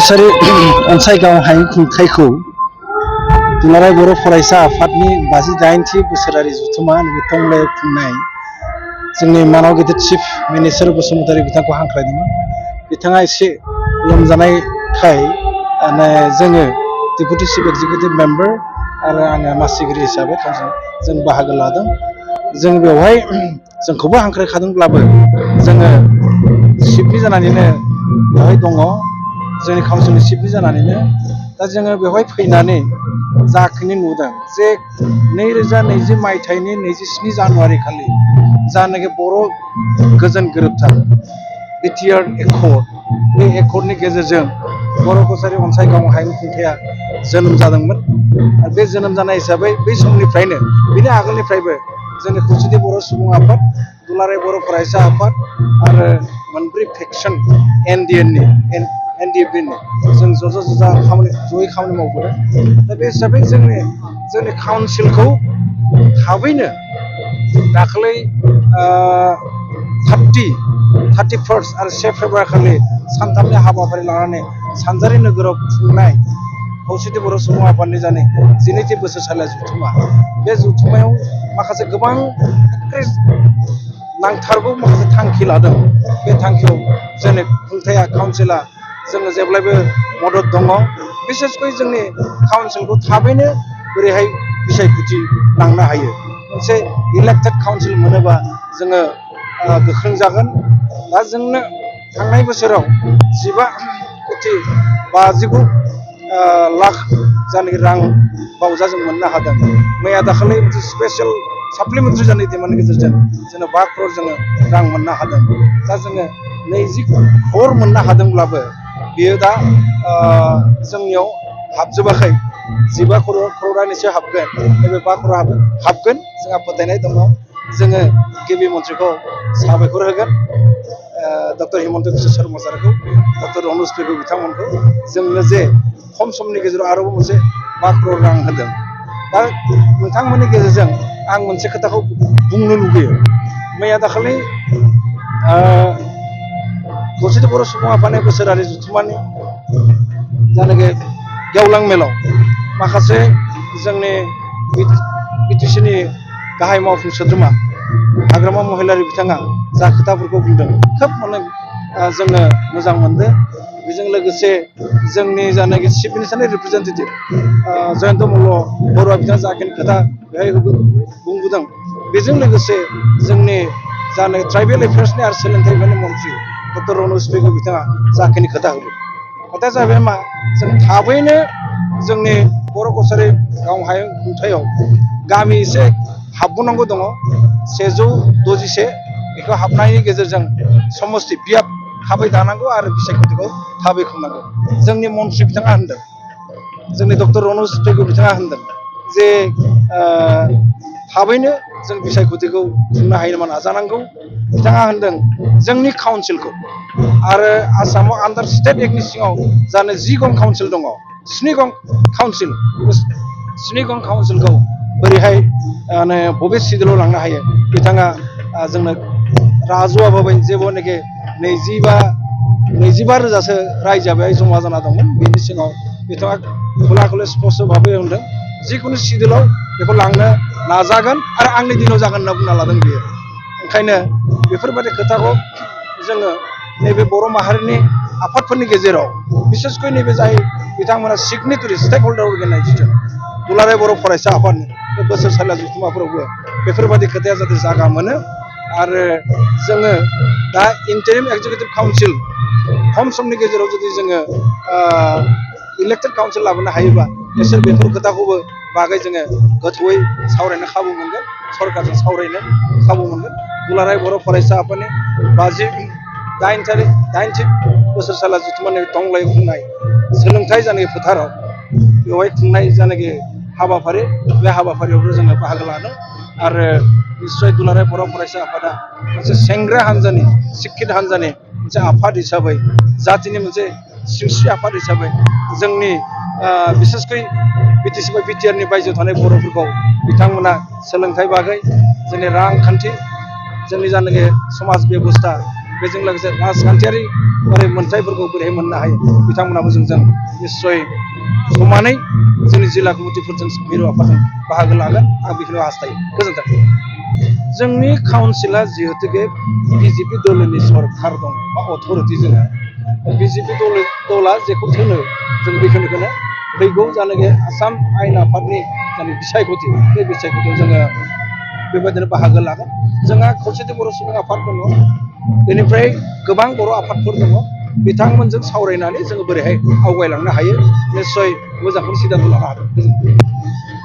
कसारि अनसाइगाव हायुं खुंथायखौ दुलाराय बर' फरायसा आफादनि 58थि बोसोरारि जथुमा नैबे टंलायाव खुंनाय जोंनि मानाव गेदेर चिफ मिनिस्टार बसुमतारी बिथांखौ हांख्रायदोंमोन। बिथाङा एसे लोमजानायखाय जोङो डेपुटि चिफ एक्जिकिउटिभ मेम्बार आरो आङो मासिगिरि हिसाबै जों बाहागो लादों। जों बेवहाय जोंखौबो हांख्रायखादोंब्लाबो जोङो चिफनि जानानैनो बेवहाय दङ, जोंनि काउन्सिलनि चिफनि जानानैनो दा जोङो बेवहाय फैनानै जाखिनि नुदों जे 2020 मायथाइनि 27 जानुवारि खालि जानाखि बर' गोजोन गोरोबथा बिटिआर एकर्ड, बे एकर्डनि गेजेरजों बर' कसारि अनसाइगाव हायुं खुंथाया जोनोम जादोंमोन। आरो बे जोनोम जानाय हिसाबै बै समनिफ्रायनो बिनि आगोलनिफ्रायबो जोंनि खौसेथि बर' सुबुं आफाद, दुलाराय बर' फरायसा आफाद आरो मोनब्रै फेक्सन एनडिएफबिनि जों ज'यै खामानि मावबोदों। दा बे हिसाबै जोंनि काउन्सिलखौ थाबैनो दाखालै 31 आरो 1 फेब्रुवारि खालि सानथामनि हाबाफारि लानानै सानजारि नोगोराव खुंनाय खौसेथि बर' सुबुं आफादनि जानाय 12थि बोसोरसालिया जथुमा, बे जथुमायाव माखासे गोबां नांथारगौ माखासे थांखि लादों। बे थांखियाव जोंनि खुंथाया काउन्सिला जोङो जेब्लायबो मदद दङ। बिसेसकै जोंनि काउन्सिलखौ थाबैनो बोरैहाय बिसायख'थि लांनो हायो, मोनसे इलेक्टेड काउन्सिल मोनोबा जोङो गोख्रों जागोन। दा जोंनो थांनाय बोसोराव 15,59 लाख जानाखि रां बावजा जों मोननो हादों। मैया दाखालि मोनसे स्पेसियेल साप्लिमेन्टारि जानाय डिमान्डनि गेजेरजों जोङो 5 crore जोङो रां मोननो हादों। दा जोङो 20 crore मोननो हादोंब्लाबो बियो दा जोंनियाव हाबजोबाखै। 15 crore हाबगोन, नैबे 5 crore हाबगोन जोंहा फोथायनाय दङ। जोङो गिबि मन्थ्रिखौ साबायखर होगोन, डक्टर हिमन्त बिश्व शर्मा सारखौ, डक्टर रनज पेगु बिथांमोनखौ जोंनो जे खम समनि गेजेराव आरोबाव मोनसे 5 crore रां होदों। दा नोंथांमोननि गेजेरजों आं मोनसे खोथाखौ बुंनो लुबैयो। मैया दाखालि खौसेथि बर' सुबुं आफादनि बोसोरारि जथुमानि जायनाखि गेवलां मेलाव माखासे जोंनि बिटिसिनि गाहाय मावफुं सोद्रोमा हाग्रामा महिलारि बिथाङा जा खोथाफोरखौ बुंदों खोब जोङो मोजां मोनदों। बेजों लोगोसे जोंनि जायनाखि चिफ मिनिस्टारनि रिप्रेजेन्टेटिभ जयन्त मल्ल बरुवा बिथाङा जाखिनि खोथा बेहाय बुंबोदों, बेजों लोगोसे जोंनि जानाय ट्राइबेल एफेयार्सनि आरो सोलोंथाइ बिफाननि मन्थ्रि डक्टर रनज पेगु बिथाङा जाखिनि खोथा होदों, खोथाया जाहैबाय मा, जों थाबैनो जोंनि बर' कसारि गाव हायुं खुंथायाव गामि एसे हाबबावनांगौ दङ। 161 बेखौ हाबनायनि गेजेरजों समस्ति बियाब थाबै दानांगौ आरो बिसायख'थिखौ थाबै खुंनांगौ। जोंनि मन्थ्रि बिथाङा होनदों, जोंनि डक्टर रनज पेगु बिथाङा होनदों जे थाबैनो जों बिसायख'थिखौ खुंनो हायो नामा नाजानांगौ। बिथाङा होनदों जोंनि काउन्सिलखौ आरो आसामाव आन्डार स्टेट एक्टनि सिङाव जानो 10 गं काउन्सिल दङ, 7 गं काउन्सिलखौ बोरैहाय बबे सिडिउलाव लांनो हायो। बिथाङा जोंनो राजुवा होबाय, जेब्लानाखि 25,000सो रायजोआ बेहाय जमा जाना दंमोन। बेनि सिङाव बिथाङा खुला स्पष्ट भाबै होनदों जिखुनु सिडिउलाव बेखौ लांनो नाजागोन आरो आंनि दिनाव जागोन होनना बुंना लादों बियो। ओंखायनो बेफोरबायदि खोथाखौ जोङो नैबे बर' माहारिनि आफादफोरनि गेजेराव बिसेसकै नैबे जाय बिथांमोना सिगनेटरि स्टेक हल्डार अर्गेनाइजेसन दुलाराय बर' फरायसा आफादनि बे बोसोरसालिया जथुमाफोरावबो बेफोरबायदि खोथाया जाहाथे जागा मोनो। आरो जोङो दा इन्टारिम एक्जिकिउटिभ काउन्सिल खम समनि गेजेराव जुदि जोङो इलेक्टेड काउन्सिल लाबोनो हायोबा बिसोर बेफोर खोथाखौबो बागै जोङो गोथौयै सावरायनो खाबु मोनगोन, सरकारजों सावरायनो खाबु मोनगोन। दुलाराय बर' फरायसा आफादनि 58थि बोसोरसालिया जथुमानि टंलायाव खुंनाय सोलोंथाइ जानाय फोथाराव बेवहाय खुंनाय जानाखि हाबाफारि, बे हाबाफारियावबो जोङो बाहागो लादों। आरो निस्सय दुलाराय बर' फरायसा आफादा मोनसे सेंग्रा हान्जानि, सिक्कित हान्जानि मोनसे आफाद हिसाबै, जातिनि मोनसे सिनस्रि आफाद हिसाबै जोंनि बिसेसकै बिटिसि बा बिटिआरनि बायजोआव थानाय बर'फोरखौ बिथांमोना सोलोंथाइ बागै, जोंनि रांखान्थि, जोंनि जानाखि समाज बेबस्था बेजों लोगोसे राजखान्थियारि मोन्थायफोरखौ बोरैहाय मोननो हायो बिथांमोनाबो जोंजों निस्सय समानै जोंनि जिल्ला कमिटिफोरजों मिरु आफादजों बाहागो लागोन आं बेखौनो हास्थायो गोजोन्थों जोंनि काउन्सिला जिहेतुके बिजेपि दलनि सरकार दं बा अथरिटि जोङो बिजेपि दला जेखौ थोनो जों बेखिनिखौनो फैगौ जानाखि आसाम आयेन आफादनि जानि बिसायख'थि बे बिसायख'थियाव जोङो बेबायदिनो बाहागो लागोन जोंहा खौसेथि बर' सुबुं आफाद दङ बेनिफ्राय गोबां बर' आफादफोर दङ बिथांमोनजों सावरायनानै जोङो बोरैहाय आवगायलांनो हायो निस्सय मोजांखौनो सिदांखौ लानो हागोन